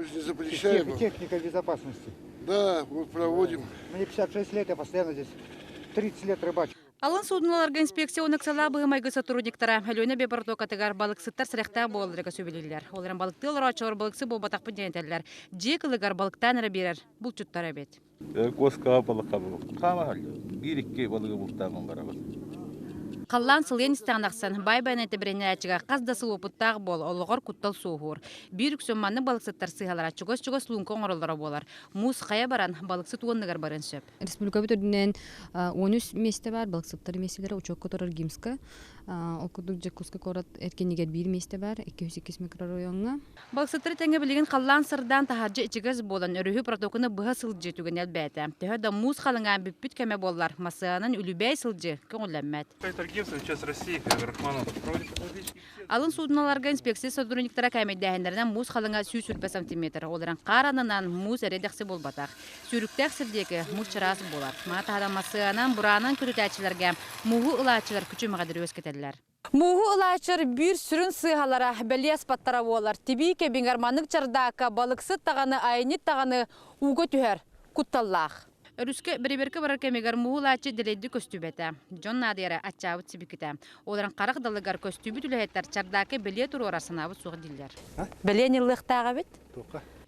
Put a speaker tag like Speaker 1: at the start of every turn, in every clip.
Speaker 1: Мы же не запрещаем.
Speaker 2: Техника безопасности.
Speaker 1: Да, мы проводим.
Speaker 2: Мне 56 лет, я постоянно здесь 30 лет рыбачу.
Speaker 3: Алын суднуларга инспекция ыксалаах быһыы-майгы сотрудниктара Өлүөнэ эбэ протокатыгар балыксыттар сэрэхтээх буолалларыгар сүбэлииллэр. Ол эрэн балыктыы олорооччулар балыксы буолбатахпыт диэн этэллэр. Дьиэ кылыгар балыктаан эрэ биэрэр булчуттар эбит.
Speaker 4: Куоскаҕа балыкка хаама биир-икки балыгы бултааман барабын.
Speaker 3: Халлаан сылыйан истэҕин ахсын баай байанайта бирэнээччигэ хас да сыл уопуттаах буол, олоҕор куттал суоһуур. Биир үксүн маннык балыксыттар сыыһалара чугас-чугас лууҥка оҥороллоро буолар. Муус хайа баран, балыксыт уонныгар барыан сөп.
Speaker 5: Республикабыт үрдүнэн 13 миэстэ баар, балыксыттар миэстэлэрэ учуокка турар ГИМСка. Ол курдук Дьокуускай куорат эркинигэр биир миэстэ баар, 202 микрорайоҥҥа.
Speaker 3: Балыксыттары тэҥэ билигин халлаан сырдаан таһырдьа ичигэс буолан, өрүһү протокуну быһа сылдьыы түгэнэ элбээтэ. Төһө да муус халыҥаан бүппүт кэмэ буоллар, массыынанан үлүбээй сылдьыы көҥүллэммэт. Алын суудуналарга инспекция сотрудниктара кээмэйдээһиннэринэн муус халыҥа 120 сантиметр, ол эрэн хаар аннынан муус эрэ-дэхси буолбатах. Сүүрүктээх сир диэки муус чараас буолар. Маны таһынан массыынанан, бураанан күрүтээччилэргэ мууһу ылааччылар күчүмэҕэдэри үөскэтэллэр. Мууһу ылааччылар биир сүрүн сыыһалара бэлиэ аспаттара буолар. Тибии кэбиҥэр маннык чардаакка балыксыт даҕаны, айанньыт даҕаны ууга түһэр кутталлаах. Өрүскэ бэрэбиэркэ барар кэмигэр мууһу ылааччы дэлэйдик көстүбэтэ. Дьон наадыйара аччаабыт сибикитэ. Ол эрэн харах далыгар көстүүбүт үлэһиттэр чардаакка бэлиэ туруорар санаабыт суох дииллэр. Бэлиэ ньыллыахтаах эбит.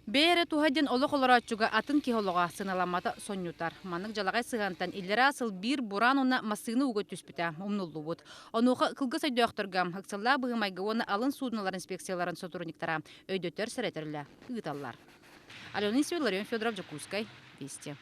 Speaker 3: Бэйэ эрэ туһа диэн олох олорооччуга атын киһи олоҕо сыаналаммата сонньутар. Маннык дьалаҕай сыһыантан иллэрээ сыл биир бураан уонна массыына ууга түспүтэ умнуллубут. Онуоха кылгас өйдөөхтөргө ыксаллаах быһыы-майгы уонна алын суудуналар инспекцияларын сотрудниктара өйдөтөр-сэрэтэр үлэ ыыталлар. Алена Исвин, Ларион Федоров, Дьокуускай, Вести.